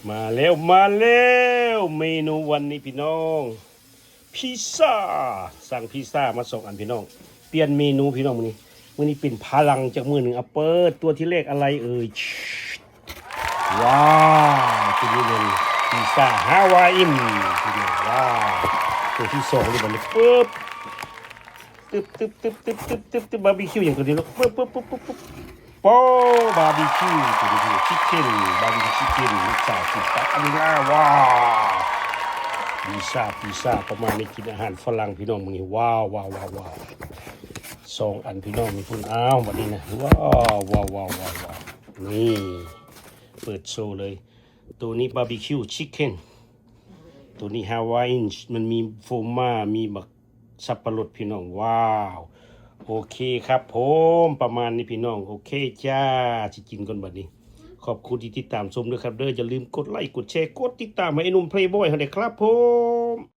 ມາແລ້ວ ມາແລ້ວ ເມນູວັນນີ້ພີ່ນ້ອງ ພິຊາ ສັ່ງພິຊາມາສອງອັນພີ່ນ້ອງ ປ່ຽນເມນູພີ່ນ້ອງມື້ນີ້ ມື້ນີ້ເປັນພະລັງຈັກມື້ໜຶ່ງ ເອົາເປີດຕົວທີແລກ ອະໄລເອີຍ ວ້າວ ຕົວນີ້ແມ່ນພິຊາຮາວາຍອິນ ພີ່ນ້ອງ ວ້າວ ຕົວທີສອງນີ້ບັດນີ້ ປຶບ ຕຶບ ຕຶບ ຕຶບ ຕຶບ ຕຶບ ຕຶບ ບາບີຄິວຫຍັງຕົວນີ້ເນາະ ປຶບ ປຶບ ປຶບ ປຶບ ໂອ້ ບາບີຄິວ ຕົວນີ້ ຊິກເກັນ ບາບີຄິວຊິກເກັນ ລູກສາວກິນປາອາເມລິກາ ວ້າວ ພິຊາ ພິຊາ ປະມານນີ້ ກິນອາຫານຝຣັ່ງພີ່ນ້ອງມື້ນີ້ ວ້າວ ວ້າວ ວ້າວ ວ້າວ ສອງອັນພີ່ນ້ອງນີ້ພຸ້ນ ອ້າວ ບັດນີ້ນະ ວ້າວ ວ້າວ ວ້າວ ວ້າວ ນີ້ ເປີດໂຊເລີຍ ໂຕນີ້ບາບີຄິວຊິກເກັນ ໂຕນີ້ຮາວາຍອິນ ມັນມີໂຟມາ ມີບັກສັບປະລົດພີ່ນ້ອງ ວ້າວ ໂອເຄຄັບຜົມ ປະມານນີ້ພີ່ນ້ອງ ໂອເຄຈ້າ ຊິກິນກ່ອນບັດນີ້ ຂອບຄຸນທີ່ຕິດຕາມຊົມເດີຄັບເດີ ຢ່າລືມກົດໄລ ກົດແຊ ກົດຕິດຕາມໃຫ້ໄອ້ໜຸ່ມເພລບອຍເຮົາແດ່ຄັບຜົມ.